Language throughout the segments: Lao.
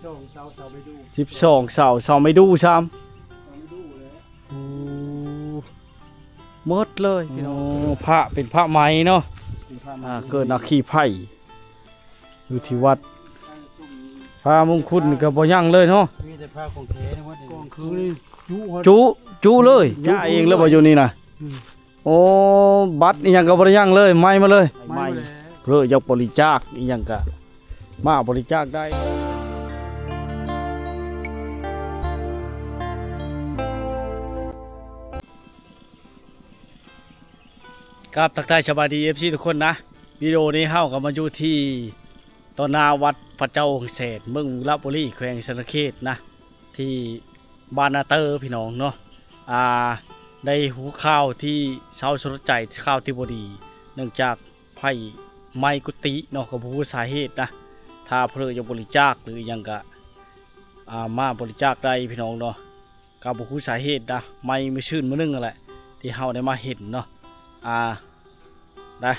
ສອງເສົາ ເສົາໄມ້ດູ່ ສິບສອງເສົາ ເສົາໄມ້ດູ່ຊ້ຳ ເສົາໄມ້ດູ່ແຫຼະ ໂອ້ ໝົດເລີຍພີ່ນ້ອງ ໂອ້ ພະເປັນພະໄມ້ເນາະ ເປັນພະໄມ້ ອ່າ ເກີດອັກຄີໄພ ຢູ່ທີ່ວັດ ພະມຸງຄຸນນີ້ກໍບໍ່ຍັງເລີຍເນາະ ມີແຕ່ພະຂອງແທ້ນະວັດນີ້ ກອງຄືນີ້ ຈຸ ຈຸເລີຍ ຈຸເລີຍ ຍ້າຍເອງເລີຍບໍ່ຢູ່ນີ້ນະ ອືມ ໂອ້ ບັດອີ່ຫຍັງກໍບໍ່ໄດ້ຍັງເລີຍ ໄໝ້ໝົດເລີຍ ໄໝ້ໝົດແລ້ວ ເພິ່ນຢາກບໍລິຈາກອີ່ຫຍັງກະມາບໍລິຈາກໄດ້ ກາບທັກທາຍສະບາຍດີ ເອັຟຊີ ທຸກຄົນນະ ວິດີໂອນີ້ເຮົາກໍມາຢູ່ທີ່ຕໍ່ໜ້າວັດພະເຈົ້າອົງແສນ ເມືອງວິລະບູລີ ແຂວງສະຫວັນນະເຂດນະ ທີ່ບ້ານນາເຕີພີ່ນ້ອງເນາະ ອ່າ ໄດ້ຮູ້ຂ່າວທີ່ເສົ້າສະຫຼົດໃຈ ຂ່າວທີ່ບໍ່ດີ ເນື່ອງຈາກໄຟໄໝ້ກຸຕິເນາະ ກໍບໍ່ຮູ້ສາເຫດນະ ຖ້າເພິ່ນຢາກບໍລິຈາກ ຫຼືອີ່ຫຍັງກະ ອ່າ ມາບໍລິຈາກໄດ້ພີ່ນ້ອງເນາະ ກໍບໍ່ຮູ້ສາເຫດນະ ໄໝ້ມື້ຊືນມື້ໜຶ່ງຫັ້ນແຫຼະ ທີ່ເຮົາໄດ້ມາເຫັນເນາະ ອ່າ ໄດ້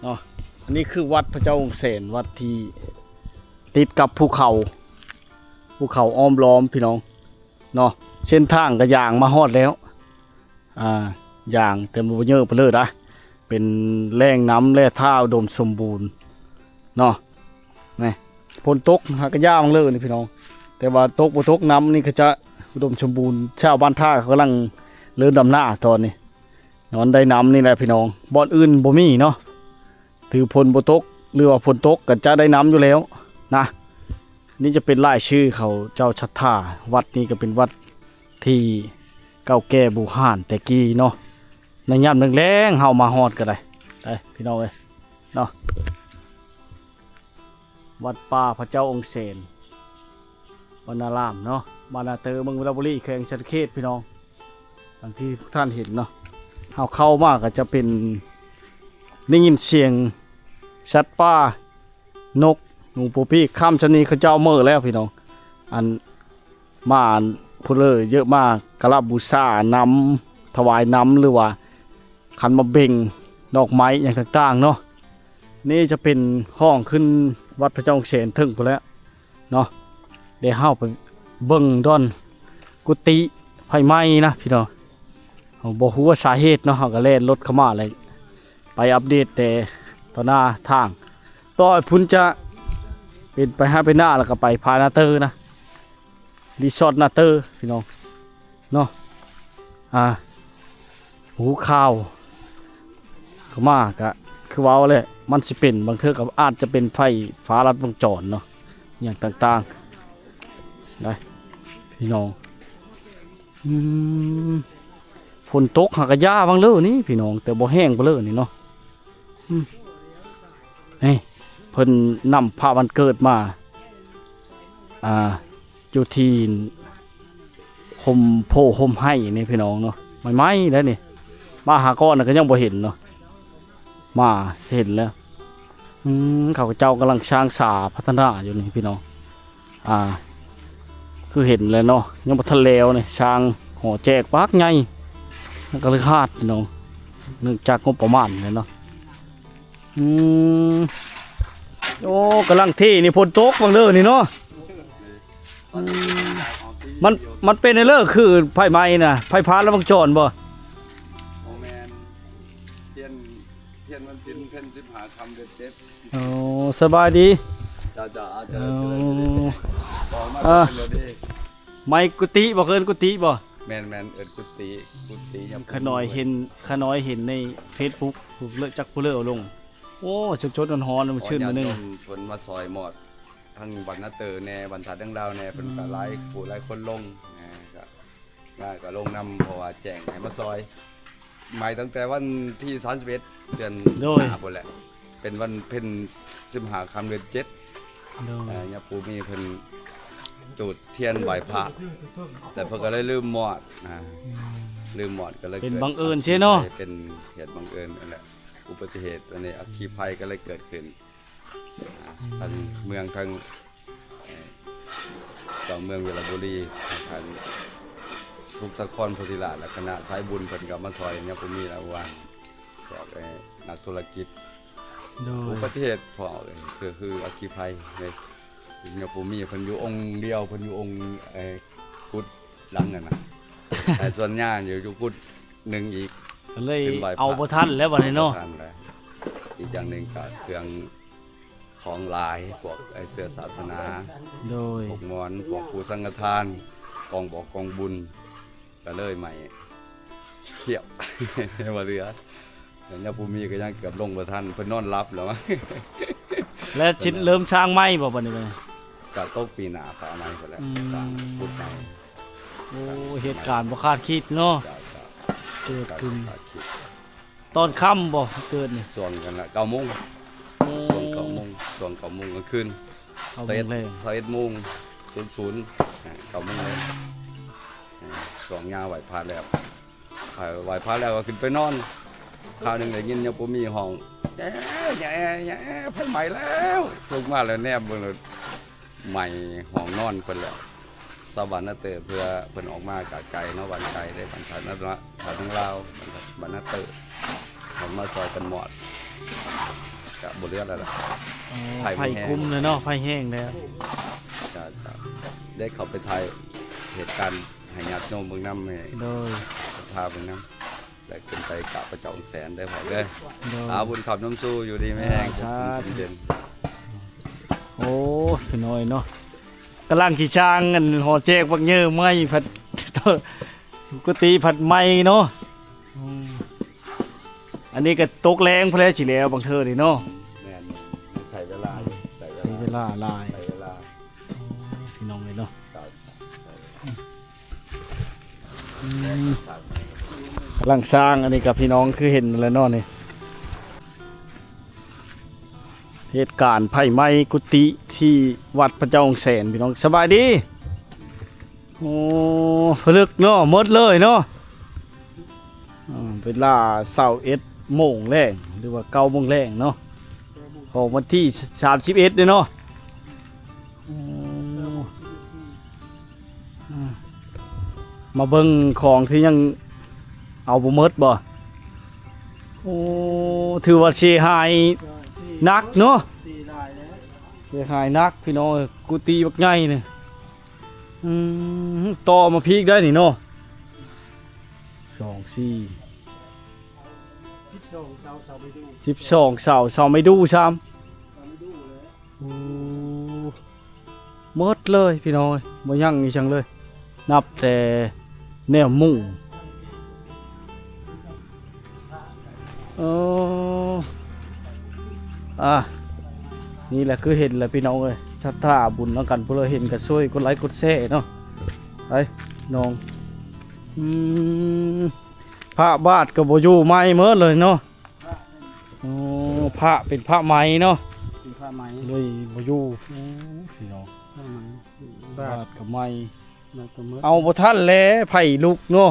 ເນາະ ອັນນີ້ຄືວັດພະເຈົ້າອົງແສນ ວັດທີ່ຕິດກັບພູເຂົາ ພູເຂົາອ້ອມລ້ອມພີ່ນ້ອງເນາະ ເສັ້ນທາງກໍຍ່າງມາຮອດແລ້ວ ອ່າ ຍ່າງແຕ່ບໍ່ເຍີະໄປເລີຍນະ ເປັນແຫຼ່ງນ້ຳແຮ່ທາດອຸດົມສົມບູນເນາະ ນີ້ ຝົນຕົກຫາກະຢ່າວາງເລີຍນີ້ພີ່ນ້ອງ ແຕ່ວ່າຕົກບໍ່ຕົກນ້ຳນີ້ກໍຈະອຸດົມສົມບູນ ຊາວບ້ານທ່າເຂົາກຳລັງເລີ່ມດຳນາຕອນນີ້ ນອນໄດ້ນ້ຳນີ້ແຫຼະພີ່ນ້ອງ ບ່ອນອື່ນບໍ່ມີເນາະ ຖືຝົນບໍ່ຕົກ ຫຼືວ່າຝົນຕົກກໍຈະໄດ້ນ້ຳຢູ່ແລ້ວນະ ນີ້ຈະເປັນລາຍຊື່ເຂົາເຈົ້າສັດທາ ວັດນີ້ກໍເປັນວັດທີ່ເກົ່າແກ່ບູຮານແຕ່ກີ້ເນາະ ໃນຍາມແລງໆ ເຮົາມາຮອດກໍໄດ້ ໄດ້ພີ່ນ້ອງເອີຍເນາະ ວັດປ່າພະເຈົ້າອົງແສນ ວັນນາລາມເນາະ ບ້ານນາເຕີ ເມືອງວິລະບູລີ ແຂວງສະຫວັນນະເຂດ ພີ່ນ້ອງ ດັ່ງທີ່ທຸກທ່ານເຫັນເນາະ ເຮົາເຂົ້າມາກໍຈະເປັນ ໄດ້ຍິນສຽງສັດປ່າ ນົກ ໜູປູປີກ ຄ່ຳຊຳນີ້ເຂົາເຈົ້າເມີແລ້ວພີ່ນ້ອງ ອັນ ມາພຸ້ນເລີຍ ເຍອະມາກະລະບູຊານ້ຳ ຖວາຍນ້ຳ ຫຼືວ່າຂັນໝາກເບັງ ດອກໄມ້ຫຍັງຕ່າງໆເນາະ ນີ້ຈະເປັນຫ້ອງຂຶ້ນວັດພະເຈົ້າອົງແສນເທິງພຸ້ນແຫຼະເນາະ ດຽວເຮົາໄປເບິ່ງດອນກຸຕິໄຟໄໝ້ນະພີ່ນ້ອງ ເຮົາບໍ່ຮູ້ວ່າສາເຫດເນາະ ເຮົາກໍແລ່ນລົດເຂົ້າມາແລ້ວ ໄປອັບເດດແຕ່ຕໍ່ໜ້າທາງ ຕໍ່ໄປພຸ້ນຈະເປັນໄປໄຮ່ໄປນາ ແລ້ວກໍໄປພາຍນາເຕີນະ ຣີສອດນາເຕີພີ່ນ້ອງເນາະ ອ່າ ຮູ້ຂ່າວເຂົ້າມາກະຄືເວົ້າແຫຼະ ມັນຊິເປັນ ບາງເທື່ອກໍອາດຈະເປັນໄຟຟ້າລັດວົງຈອນເນາະ ຫຍັງຕ່າງໆ ໄດ້ພີ່ນ້ອງ ອືມ ຝົນຕົກຫາກະຢ່າວາງເລີນີ້ພີ່ນ້ອງ ແຕ່ບໍ່ແຫ້ງໄປເລີນີ້ເນາະ ອືມ ນີ້ ເພິ່ນນຳພະວັນເກີດມາ ອ່າ ຢູ່ທີ່ຮົ່ມໂພຮົ່ມໄຮ່ນີ້ພີ່ນ້ອງເນາະ ໃໝ່ໆ ໄດ໋ນີ້ ມາຫາກ່ອນກໍຍັງບໍ່ເຫັນເນາະ ມາເຫັນແລ້ວ ອືມ ເຂົາເຈົ້າກຳລັງສ້າງສາພັດທະນາຢູ່ນີ້ພີ່ນ້ອງ ອ່າ ຄືເຫັນແຫຼະເນາະ ຍັງບໍ່ທັນແລ້ວນີ້ ສ້າງຫໍແຈກບັກໃຫຍ່ ມັນກໍເລີຍຂາດເນາະ ເນື່ອງຈາກງົບປະມານແຫຼະເນາະ ອືມ ໂອ້ ກຳລັງເທນີ້ ຝົນຕົກຫວ່າງເດີນີ້ເນາະ ອືມ ມັນ ມັນເປັນແນວເລີ ຄືໄຟໄໝ້ນະ ໄຟຟ້າລັດວົງຈອນບໍ່? ບໍ່ແມ່ນ ທຽນ ທຽນວັນສິນ ເພັນສິບຫ້າຄ່ຳເດືອນເຈັດ ໂອ້ ສະບາຍດີ ເຈົ້າ ເຈົ້າ ເຈົ້າ ເຈົ້າ ໄໝ້ກຸຕິບໍ່ ເອີ້ນກຸຕິບໍ່? ແມ່ນໆ ເອີ້ນກຸຕິ ກຸຕິຍາປູ ຂ້ານ້ອຍເຫັນ ຂ້ານ້ອຍເຫັນໃນເຟສບຸກ ຜູ້ເລີກຈັກຜູ້ເລີກເອົາລົງ ໂອ້ ສົດໆ ຮ້ອນໆ ມັນຊື່ນມື້ໜຶ່ງ ຍາດໂຍມເພິ່ນມາຊ່ອຍມອດ ທັງບ້ານນາເຕີແດ່ ບ້ານທ່າດຽງດາວແດ່ ເພິ່ນກໍ ອືມ ຫຼາຍຜູ້ຫຼາຍຄົນລົງ ເອີ ກໍ ຍາຍກໍລົງນຳ ເພາະວ່າແຈ້ງໃຫ້ມາຊ່ອຍ ໄໝ້ຕັ້ງແຕ່ວັນທີສາມສິບເອັດ ເດືອນ ໂດຍ ຫ້າພຸ້ນແຫຼະ ເປັນວັນເພັນສິບຫ້າຄ່ຳເດືອນເຈັດ ໂດຍ ຍາປູມີເພິ່ນຈູດທຽນໄຫວ້ພະ ແຕ່ເພິ່ນກໍເລີຍລືມມອດ ອືມ ລືມມອດ ກໍເລີຍເປັນບັງເອີນເຊເນາະ ເປັນເຫດບັງເອີນນັ້ນແຫຼະ ອຸບັດຕິເຫດອັນນີ້ ອັກຄີໄພກໍເລີຍເກີດຂຶ້ນ ອ່າ ທັງເມືອງ ທັງ ເອີ ເຈົ້າເມືອງວິລະບູລີ ທາງທຸກສາຄອນໂພທິລາດ ແລະ ຄະນະສາຍບຸນເພິ່ນກໍມາຊ່ອຍຍາປູມີລະວານ ພວກ ເອີ ນັກທຸລະກິດ ໂດຍ ອຸບັດຕິເຫດ ພວກ ເອີ ຄື ຄືອັກຄີໄພເດ້ ຍັງບໍ່ມີ ເພິ່ນຢູ່ອົງດຽວ ເພິ່ນຢູ່ອົງ ເອີ ກຸດຫຼັງນັ້ນນະ ແຕ່ສ່ວນຍ່າຢູ່ ຢູ່ກຸດໜຶ່ງອີກ ກໍເລີຍເອົາບໍ່ທັນແລ້ວບັດນີ້ເນາະ ບໍ່ທັນແລ້ວ. ອີກຢ່າງໜຶ່ງກໍເຄື່ອງຂອງຫຼາຍ ພວກ ເອີ ເສື້ອສາສະໜາ ໂດຍ ພວກໝອນ ພວກຜູ້ສັງຄະທານ ກອງບອກກອງບຸນ ກໍເລີຍໄໝ້ຄຽບ ບໍ່ເຫຼືອ. ແລ້ວຍາພູມີກໍຍັງເກືອບລົງບໍ່ທັນ ເພິ່ນນອນຫຼັບແລ້ວ ແລ້ວຊິເລີ່ມສ້າງໃໝ່ບໍ່ບັດນີ້? ກໍຕົກປີໜ້າ ກໍເອົາໃໝ່ພຸ້ນແຫຼະ ອືມ ສ້າງຂຸດໃໝ່. ໂອ້ ເຫດການບໍ່ຄາດຄິດເນາະ ເກີດຂຶ້ນ ຕອນຄ່ຳບໍ່ເກີດນີ້? ຊ່ວງນັ້ນລະ ເກົ້າໂມງ ໂອ້ ຊ່ວງເກົ້າໂມງ ຊ່ວງເກົ້າໂມງກາງຄືນ ເກົ້າໂມງແລງ ຊາວເອັດໂມງ ສູນສູນ ເກົ້າໂມງແລງ ຊ່ວງຍາໄຫວ້ພະແລ້ວ ໄຫວ້ພະແລ້ວກໍຂຶ້ນໄປນອນ ຄາວໜຶ່ງໄດ້ຍິນຍາປູມີຮ້ອງ ແຈ້ ແຈ້ ແຈ້ ໄຟໄໝ້ແລ້ວ ລຸກມາແລ້ວແນມເບິ່ງ ໄໝ້ຫ້ອງນອນເພິ່ນແລ້ວ. ຊາວບ້ານນາເຕີເພື່ອເພິ່ນອອກມາກະໄກເນາະ ບ້ານໄກເດ້ ບ້ານທາງລາວ ບ້ານທາງລາວ ບ້ານນາເຕີ ເພິ່ນມາຊ່ອຍກັນມອດ ກະບໍ່ເຫຼືອແລ້ວລະ ໂອ້ ໄຟ ໄຟ ໄຟ ແຮງ ກຸມແລ້ວເນາະ ໄຟແຮງແລ້ວ ກະ ກະໄດ້ເຂົ້າໄປຖ່າຍເຫດການໃຫ້ຍາດໂຍມເບິ່ງນຳ ໃຫ້ ໂດຍ ສັດທາເບິ່ງນຳ. ແລະຂຶ້ນໄປກາບພະເຈົ້າອົງແສນເດີພໍ່ເດີ ໂດຍ ອາ ບຸນຄ້ຳນຳສູ່ ຢູ່ດີມີແຮງ ສາທຸ ເຢັນ. ໂອ້ ພີ່ນ້ອງເນາະ ກຳລັງຊິສ້າງອັນຫໍແຈກບັກເຍີໃໝ່ ພັດ ປົກກະຕິພັດໃໝ່ເນາະ ອືມ ອັນນີ້ກໍຕົກແລງພຸ້ນແຫຼະ ຊິແລ້ວບາງເທື່ອນີ້ເນາະ ແມ່ນ ໃຊ້ເວລາຢູ່ ໃຊ້ເວລາ ໃຊ້ເວລາຫຼາຍ ໃຊ້ເວລາ ໂອ້ ພີ່ນ້ອງເອີຍເນາະ ອືມ ກຳລັງສ້າງ ອັນນີ້ກໍພີ່ນ້ອງຄືເຫັນແລ້ວເນາະນີ້ ເຫດການໄຟໄໝ້ກຸຕິທີ່ວັດພະເຈົ້າອົງແສນ ພີ່ນ້ອງ ສະບາຍດີ ໂອ້ ຜະລຶກເນາະ ໝົດເລີຍເນາະ ອືມ ເວລາຊາວເອັດໂມງແລງ ຫຼືວ່າເກົ້າໂມງແລງເນາະ ຂອງວັນທີສາມສິບເອັດເດ້ເນາະ ໂອ້ ອືມ ມາເບິ່ງຂອງທີ່ຍັງເອົາບໍ່ໝົດບໍ່? ໂອ້ ຖືວ່າເສຍຫາຍໜັກເນາະ ເສຍຫາຍໜັກພີ່ນ້ອງເອີຍ ກຸຕິບັກໃຫຍ່ນີ້ ອືມ ຕໍ່ມາພີກໄດ້ນີ້ເນາະ ສອງ ສີ່ ສິບສອງເສົາ ເສົາໄມ້ດູ່ ສິບສອງເສົາ ເສົາໄມ້ດູ່ຊ້ຳ ເສົາໄມ້ດູ່ເລີຍ ໂອ້ ໝົດເລີຍພີ່ນ້ອງເອີຍ ບໍ່ຍັງອີ່ຫຍັງເລີຍ ນັບແຕ່ແນວມຸງ ເອີ ອ່າ ນີ້ແຫຼະຄືເຫັນແຫຼະພີ່ນ້ອງເອີຍ ສັດທາບຸນນຳກັນ ຜູ້ໃດເຫັນກໍຊ່ວຍກົດໄລກົດແຊເນາະ ໄປນ້ອງ ອືມ ພະບາດກໍບໍ່ຢູ່ ໄໝ້ໝົດເລີຍເນາະ ໂອ້ ພະເປັນພະໄມ້ເນາະ ເປັນພະໄມ້ ເລີຍບໍ່ຢູ່ ໂອ້ ພີ່ນ້ອງ ພະໄມ້ ບາດ ບາດກໍໄໝ້ ບາດກໍໝົດ ເອົາບໍ່ທັນແລ້ວ ໄຟລຸກເນາະ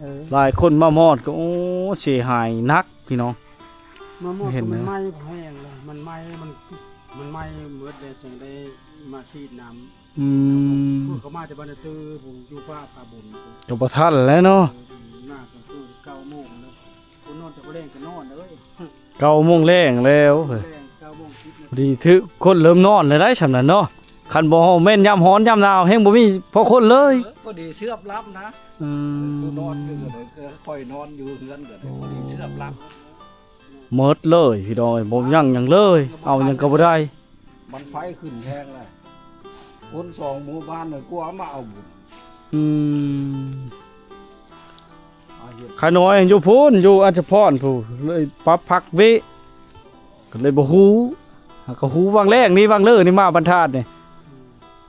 ເອີ ຫຼາຍຄົນມາມອດກໍ ໂອ້ ເສຍຫາຍໜັກພີ່ນ້ອງ ມາມອດ ເຫັນ ກໍມັນໄໝ້ແຮງແລ້ວ ມັນໄໝ້ ມັນ ມັນໄໝ້ໝົດແລ້ວ ຈຶ່ງໄດ້ມາສີດນ້ຳ ອືມ ເຂົາມາແຕ່ບ້ານນາເຕີ ຜູ້ຢູ່ປ່າຜາບຸນ ກໍບໍ່ທັນແລ້ວເນາະ ເອີ ໜ້າກໍຄືເກົ້າໂມງແລ້ວ ຄົນນອນແຕ່ບໍ່ແລງກໍນອນເລີຍ ເກົ້າໂມງແລງແລ້ວ ເກົ້າໂມງສິບນາທີ ພໍດີຖືກຄົນເລີ່ມນອນແລ້ວໄດ໋ ຊ່ຳນັ້ນເນາະ ຄັນບໍ່ແມ່ນຍາມຮ້ອນຍາມໜາວແຮງບໍ່ມີພໍຄົນເລີຍ ເອີ ພໍດີເຊືອບຫຼັບນະ ອືມ ຜູ້ນອນຢູ່ກໍໄດ້ ຂ້ອຍນອນຢູ່ເຮືອນກໍໄດ້ ພໍດີເຊືອບຫຼັບ ໝົດເລີຍພີ່ນ້ອງເອີຍ ບໍ່ຍັງຫຍັງເລີຍ ເອົາຫຍັງກໍບໍ່ໄດ້ ມັນໄຟຂຶ້ນແຮງແລ້ວ ຄົນສອງໝູ່ບ້ານນີ້ກວ່າມາເອົາບຸນ ອືມ ອາ ເຮັດ ຂະນ້ອຍຢູ່ພຸ້ນ ຢູ່ອັດສະພອນພຸ້ນ ເລີຍປັບພັກເວະ ກໍເລີຍບໍ່ຮູ້ ຫາກໍຮູ້ຫວ່າງແລງນີ້ ຫວ່າງເລີນີ້ມາບັນທາດນີ້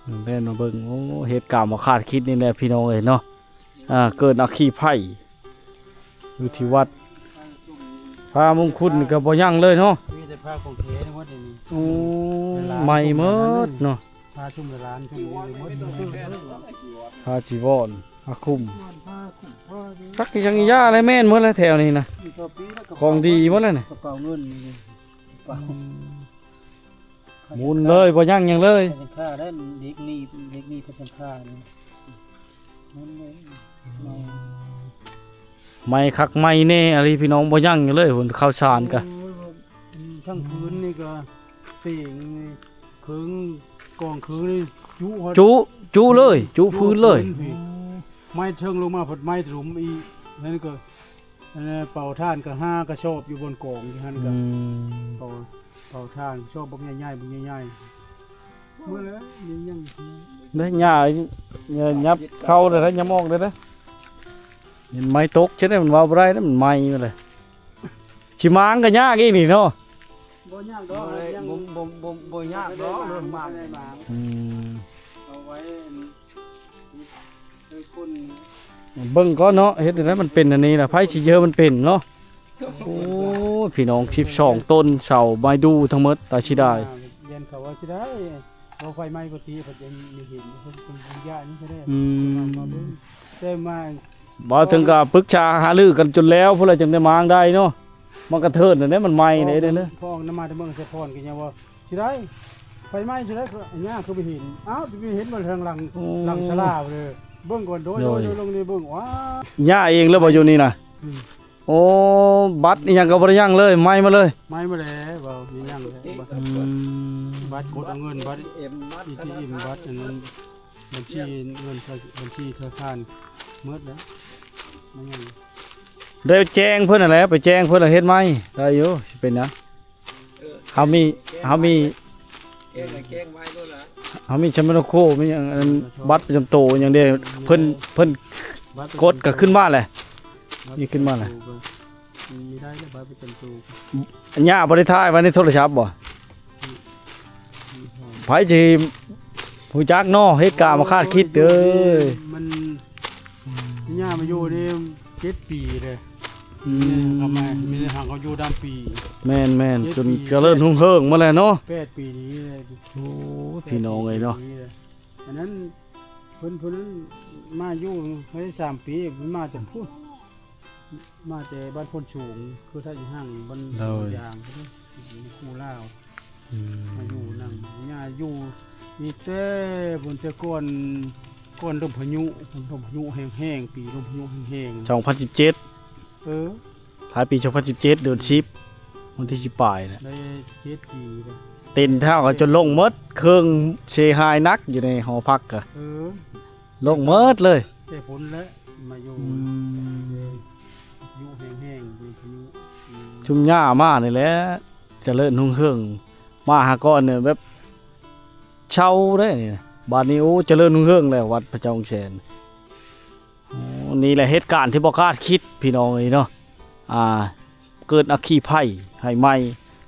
ອືມ ແມ່ນມາເບິ່ງ ໂອ້ ເຫດການບໍ່ຄາດຄິດນີ້ແຫຼະພີ່ນ້ອງເອີຍເນາະ ອ່າ ເກີດອັກຄີໄພ ຢູ່ທີ່ວັດ ພະມຸງຄຸນນີ້ກໍບໍ່ຍັງເລີຍເນາະ ມີແຕ່ພະຂອງແທ້ທັງໝົດນີ້ ໂອ້ ໄໝ້ໝົດເນາະ ພະຊຸມລະລານຂຶ້ນນີ້ໝົດ ພະຈີວອນ ພະຄຸມ ຈັກອີ່ຫຍັງອີ່ຫຍັງແຫຼະ ແມ່ນໝົດແຫຼະແຖວນີ້ນະ ຂອງດີໝົດແຫຼະນີ້ ກະເປົາເງິນນີ້ ອືມ ໝຸນເລີຍ ບໍ່ຍັງຫຍັງເລີຍ ພະສັງຄາແລ້ວ ເດັກໜີ້ ເດັກໜີ້ພະສັງຄານີ້ ໝຸນເລີຍ ໄໝ້ຄັກໄໝ້ແນ່ອີ່ຫຼີພີ່ນ້ອງ ບໍ່ຍັງຫຍັງເລີຍ ພຸ້ນ ເຂົ້າສານກະ ໂອ້ຍ ທັງຄືນນີ້ກະເປັງນີ້ ເຄິ່ງ ກອງຄືນີ້ ຈຸຮອດ ຈຸ ຈຸເລີຍ ຈຸ ຈຸພື້ນເລີຍ ພື້ນພີ້. ໄມ້ເທິງລົງມາພັດໄມ້ຖະຫຼົ່ມອີກ. ນັ້ນກໍ ອັນນັ້ນ ເປົາຖ່ານກໍຫ້າກະສອບຢູ່ບ່ອນກອງຢູ່ຫັ້ນກໍ ອືມ ເປົາ ເປົາຖ່ານ ຊອບບັກໃຫຍ່ໆ ບັກໃຫຍ່ໆ. ເມື່ອແລ້ວຍັງ ໄດ້ຫຍ້າ ຫຍ້າຫຍັບເຂົ້າໄດ້ ຫຍ້າໝອກໄດ້ ເຫັນໄມ້ຕົກ ຈະໄດ້ ມັນເວົ້າບໍ່ໄດ້ ມັນໄໝ້ມາເລີຍ. ຊິມ້າງກໍຍາກອີກນີ້ເນາະ. ບໍ່ຍາກດອກ ບໍ່ໄດ້ ຍັງ ບໍ່ ບໍ່ ບໍ່ ບໍ່ຍາກດອກ ເລື່ອງມ້າງ. ອືມ ເອົາໄວ້ໃຫ້ຄົນ ເບິ່ງກ່ອນເນາະ ເຮັດຈັ່ງໃດມັນເປັນອັນນີ້ລະ ໃຜຊິເຈີມັນເປັນເນາະ. ໂອ້ ພີ່ນ້ອງ ສິບສອງຕົ້ນ ເສົາໄມ້ດູ່ທັງໝົດ ຕາຍເສຍດາຍ. ຢ້ານເຂົາວ່າຊິໄດ້ ບໍ່ໄຟໄໝ້ກໍຕິ ເພິ່ນຍັງມີເຫັນ ເພິ່ນ ເພິ່ນຢ້ານນີ້ກໍໄດ້. ອືມ ມາເບິ່ງ ແຕ່ມາ ເວົ້າເຖິງກໍປຶກສາຫາລືກັນຈົນແລ້ວພຸ້ນລະ ຈຶ່ງໄດ້ມ້າງໄດ້ເນາະ. ມັນກະເທີນນັ້ນແຫຼະ ມັນໄໝ້ເດ້ເດີ. ພໍ່ນຳມາແຕ່ເມືອງໄຊພອນກໍຍັງວ່າຊິໄດ້ ໄຟໄໝ້ຊິໄດ້ ຫຍ້າຄືບໍ່ເຫັນ. ອ້າວ ຊິໄປເຫັນບໍ່ທາງຫຼັງ ໂອ້ ຫຼັງສາລາເລີຍ. ເບິ່ງກ່ອນ ໂດຍ ໂດຍ ໂດຍ ໂດຍ ລົງນີ້ເບິ່ງ ວ້າ ຫຍ້າເອງເລີຍບໍ່ຢູ່ນີ້ນະ? ອືມ ໂອ້ ບັດອີ່ຫຍັງກໍບໍ່ໄດ້ຫຍັງເລີຍ ໄໝ້ໝົດເລີຍ. ໄໝ້ໝົດແລ້ວ ບໍ່ມີຫຍັງແລ້ວ. ອືມ ບັດກົດເອົາເງິນ ບັດເອັມ ອີທີເອັມ ບັດອັນນັ້ນ ບັນຊີເງິນ ບັນຊີທະນາຄານໝົດແລ້ວ. ໄດ້ແຈ້ງເພິ່ນຫັ້ນແຫຼະ ໄປແຈ້ງເພິ່ນລະເຮັດໃໝ່ໄດ້ຢູ່ ຊິເປັນຫຍັງ. ເຮົາມີ ເຮົາມີ ແຈ້ງໄວ້ໂລດລະ ເຮົາມີສຳມະໂນໂຄ ມີຫຍັງ ອັນ ບັດປະຈຳໂຕຫຍັງເດ້ ເພິ່ນ ເພິ່ນ ບັດປະຈຳໂຕ ກົດກໍຂຶ້ນມາແຫຼະ ນີ້ຂຶ້ນມາແຫຼະ. ມັນມີໄດ້ແລ້ວ ບັດປະຈຳໂຕ. ຫຍ້າບໍ່ໄດ້ຖ່າຍໄວ້ໃນໂທລະສັບບໍ່? ອືມ ໃຜຊິຮູ້ຈັກເນາະ ເຮັດກາມາຄາດຄິດເດີ. ມັນ ອືມ ຫຍ້າມາຢູ່ນີ້ເຈັດປີເດ້. ອືມ ເຂົາມາ ມີແຕ່ຫາເຂົາຢູ່ດຳປີ. ແມ່ນໆ ເຈັດປີ ຈົນຈະເລີນຮຸ່ງເຮືອງມາແລ້ວເນາະ ແປດປີນີ້ເລີຍ. ໂອ້ ພີ່ນ້ອງເອີຍເນາະ ອັນນັ້ນ ເພິ່ນ ເພິ່ນມາຢູ່ໄດ້ສາມປີ ເພິ່ນມາຈາກພຸ້ນ ມາແຕ່ບ້ານໂພນສູງ ຄືທ່າອີຮັ່ງ ບ້ານ ໂດຍ ຢາງ ຄູ່ລາວ. ອືມ ມາຢູ່ນຳ ຍ່າຢູ່ນີ້ແຕ່ພຸ້ນ ແຕ່ກ່ອນ ກ່ອນລົມພາຍຸ ລົມພາຍຸແຮງໆ ປີລົມພາຍຸແຮງໆ ສອງພັນສິບເຈັດ. ເອີ ທ້າຍປີສອງພັນສິບເຈັດ ເດືອນສິບ ວັນທີສິບປາຍນະ ໄດ້ເຈັດປີແລ້ວ. ເຕັນເທົ່າກັນຈົນລົງໝົດ ເຄື່ອງເສຍຫາຍໜັກຢູ່ໃນຫໍພັກກະ ເອີ ລົງໝົດເລີຍ. ແຕ່ພຸ້ນແຫຼະມາຢູ່ ອືມ ຢູ່ແຮງໆ ຢູ່ ອືມ ຊຸມຍ່າມານີ້ແຫຼະ ຈະເລີນຮຸ່ງເຮືອງ. ມາຫາກ່ອນນີ້ແບບເຊົາເດ້ ບາດນີ້ ໂອ້ ຈະເລີນຮຸ່ງເຮືອງແລ້ວ ວັດພະເຈົ້າອົງແສນ. ໂອ້ ນີ້ແຫຼະເຫດການທີ່ບໍ່ຄາດຄິດ ພີ່ນ້ອງເອີຍເນາະ. ອ່າ ເກີດອັກຄີໄພໄຟໄໝ້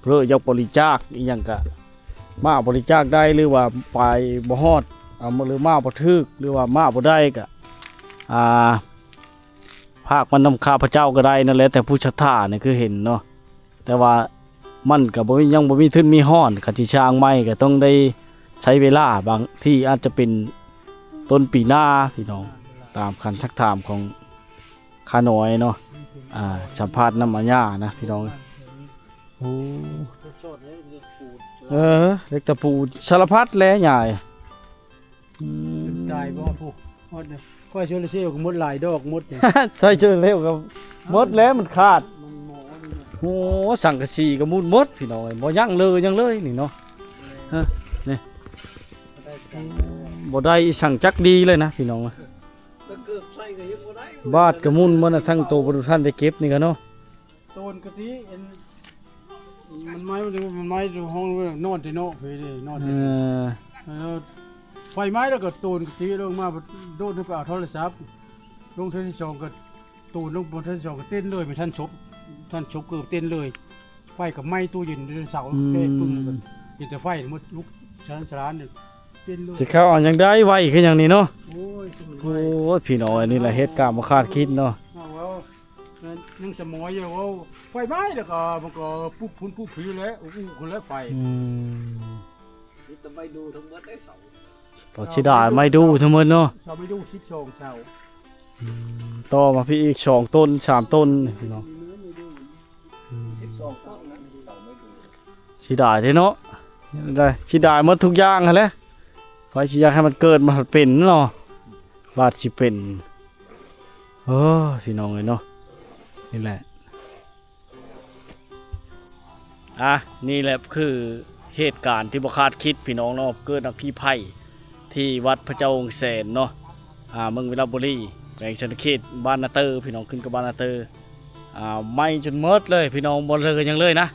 ເລີຍຢາກບໍລິຈາກອີ່ຫຍັງກະມາບໍລິຈາກໄດ້ ຫຼືວ່າໄປບໍ່ຮອດ ອ່າ ຫຼືມາບໍ່ຖືກ ຫຼືວ່າມາບໍ່ໄດ້ກະ ອ່າ ຝາກມານຳຂ້າພະເຈົ້າກໍໄດ້ ນັ້ນແຫຼະແຕ່ຜູ້ສັດທານີ້ຄືເຫັນເນາະ. ແຕ່ວ່າມັນກໍບໍ່ມີ ຍັງບໍ່ມີທຶນມີຮອນ ຄັນຊິສ້າງໃໝ່ກໍຕ້ອງໄດ້ໃຊ້ເວລາ ບາງທີອາດຈະເປັນຕົ້ນປີໜ້າ ພີ່ນ້ອງ ຕາມຄຳທັກຖາມຂອງຂ້ານ້ອຍເນາະ. ອ່າ ສຳພາດນຳອາຍ່ານະ ພີ່ນ້ອງ. ໂອ້ ເອີ ເຫຼັກຕະປູ ສາລະພັດແຫຼະຍາຍ. ອືມ ຕາຍບໍ່ ຜູ້ຮອດເດີ ຂ້ອຍໂຊລາເຊວກໍໝົດຫຼາຍດອກ ໝົດ ໃຊ້ໂຊລາເຊວກໍໝົດແລ້ວ ມັນຂາດ. ໂອ້ ສັງກະສີກໍໝຸດໝົດ ພີ່ນ້ອງເອີຍ ບໍ່ຍັງເລີຍ ຍັງເລີຍນີ້ເນາະ. ຮະ ນີ້ ບໍ່ໄດ້ອີ່ສັງຈັກດີເລີຍນະ ພີ່ນ້ອງ. ບາດກໍໝຸ່ນໝົດນະ ທັງໂຕບໍ່ທັນໄດ້ເກັບນີ້ກໍເນາະ. ໂຕນກະຕິ ອັນ ມັນໄໝ້ ມັນໄໝ້ຫ້ອງນອນແຕ່ເນາະ ເພິ່ນເດ້ ນອນແຕ່ ເອີ ເອີ ໄຟໄໝ້ແລ້ວກໍໂຕນກະຕິລົງມາ ໂດດລົງໄປເອົາໂທລະສັບ ລົງເທື່ອທີສອງກໍໂຕນລົງ ເທື່ອທີສອງກໍເຕັ້ນເລີຍ ໄມ່ທັນສົບ ທັນສົບເກີບເຕັ້ນເລີຍ. ໄຟກໍໄໝ້ຕູ້ເຢັນ ເສົາ ອືມ ແຕກປຶ້ງ ເຫັນແຕ່ໄຟໝົດ ລຸກສະຫຼານສະຫຼານເຕັ້ນເລີຍ. ຊິເຂົ້າເອົາຫຍັງໄດ້ໄວຄືຫຍັງນີ້ເນາະ. ໂອ້ຍ ໂອ້ຍ ພີ່ນ້ອງ ອັນນີ້ລະເຫດການບໍ່ຄາດຄິດເນາະ. ເອົາ ເວົ້າ ຍັງສະໝອຍຢູ່ ເວົ້າໄຟໄໝ້ແລ້ວກໍມັນກໍປຸບພຸ້ນປຸບພີແລ້ວ ອຸໆ ພຸ້ນແລ້ວໄຟ. ອືມ ມີແຕ່ໄມ້ດູ່ທັງໝົດເດ້ ເສົາ ກໍເສຍດາຍໄມ້ດູ່ທັງໝົດເນາະ ເສົາໄມ້ດູ່ສິບສອງເສົາ. ອືມ ຕໍ່ມາພີ້ອີກສອງຕົ້ນ ສາມຕົ້ນພີ່ນ້ອງ. ອືມ ສິບສອງຕົ້ນນະ ເສົາໄມ້ດູ່. ເສຍດາຍເດ້ເນາະ ໄດ້ ເສຍດາຍໝົດທຸກຢ່າງຫັ້ນແຫຼະ. ໃຜຊິຢາກໃຫ້ມັນເກີດ ມັນເປັນເນາະ ບາດຊິເປັນ. ໂອ້ ພີ່ນ້ອງເອີຍເນາະ ນີ້ແຫຼະ ອ່າ ນີ້ແຫຼະຄື ເຫດການທີ່ບໍ່ຄາດຄິດພີ່ນ້ອງເນາະ ເກີດອັກຄີໄພທີ່ວັດພະເຈົ້າອົງແສນເນາະ ອ່າ ເມືອງວິລະບູລີ ແຂວງສະຫວັນນະເຂດ ບ້ານນາເຕີ ພີ່ນ້ອງ ຂຶ້ນກັບບ້ານນາເຕີ ອ່າ ໄໝ້ຈົນໝົດເລີຍພີ່ນ້ອງ ບໍ່ເຫຼືອຫຍັງເລີຍນະ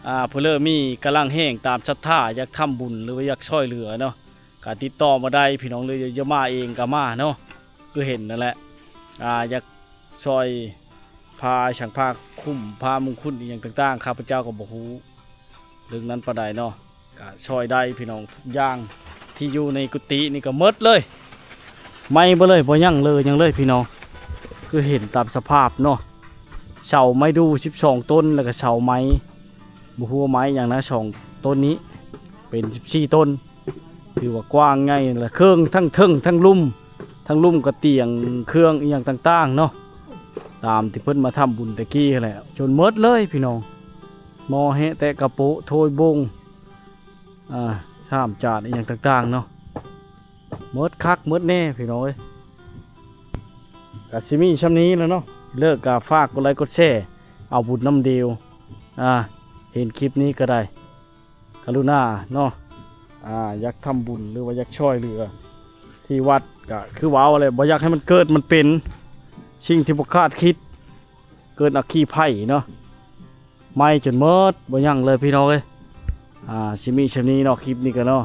ອ່າ ຜູ້ເລີມີກຳລັງແຮງຕາມສັດທາ ຢາກທຳບຸນ ຫຼືວ່າຢາກຊ່ອຍເຫຼືອເນາະ ກະຕິດຕໍ່ມາໄດ້ພີ່ນ້ອງ ຫຼືຈະມາເອງກະມາເນາະ ຄືເຫັນນັ້ນແຫຼະ ອ່າ ຢາກຊ່ອຍ ພາສັງ ພາຄຸ້ມ ພາມຸງຄຸນ ອີ່ຫຍັງຕ່າງໆ ຂ້າພະເຈົ້າກໍບໍ່ຮູ້ເລື່ອງນັ້ນປານໃດເນາະ ກະຊ່ອຍໄດ້ພີ່ນ້ອງ ທຸກຢ່າງທີ່ຢູ່ໃນກຸຕິນີ້ກໍໝົດເລີຍ ໄໝ້ເບິດເລີຍ ບໍ່ຍັງເຫຼືອຫຍັງເລີຍພີ່ນ້ອງ ຄືເຫັນຕາມສະພາບເນາະ ເສົາໄມ້ດູ່ສິບສອງຕົ້ນ ແລ້ວກໍເສົາໄມ້ ບໍ່ຮູ້ວ່າໄມ້ຫຍັງນະ ສອງຕົ້ນນີ້ເປັນສິບສີ່ຕົ້ນ ຖືວ່າກວ້າງໃຫຍ່ ແລະ ເຄິ່ງ ທັງເທິງທັງລຸ່ມ ທັງລຸ່ມກໍຕຽງເຄື່ອງອີ່ຫຍັງຕ່າງໆເນາະ ຕາມທີ່ເພິ່ນມາທຳບຸນແຕ່ກີ້ຫັ້ນແຫຼະ ຈົນໝົດເລີຍພີ່ນ້ອງ ໝໍ້ແຮະແຕະກະໂປະ ໂຖຍໂບ່ງ ອ່າ ຊາມຈານອີ່ຫຍັງຕ່າງໆເນາະ ໝົດຄັກໝົດແນ່ພີ່ນ້ອງເອີຍ ກະຊິມີຊ່ຳນີ້ແຫຼະເນາະ ເລີກກະຝາກກົດໄລກົດແຊ ເອົາບຸນນຳດຽວ ອ່າ ເຫັນຄລິບນີ້ກໍໄດ້ ກະລຸນາເນາະ ອ່າ ຢາກທຳບຸນ ຫຼືວ່າຢາກຊ່ອຍເຫຼືອທີ່ວັດ ກະຄືເວົ້າແຫຼະ ບໍ່ຢາກໃຫ້ມັນເກີດມັນເປັນສິ່ງທີ່ບໍ່ຄາດຄິດ ເກີດອັກຄີໄພເນາະ ໄໝ້ຈົນໝົດ ບໍ່ຍັງເລີຍພີ່ນ້ອງເອີຍ ອ່າ ຊິມີຊ່ຳນີ້ເນາະ ຄລິບນີ້ກະເນາະ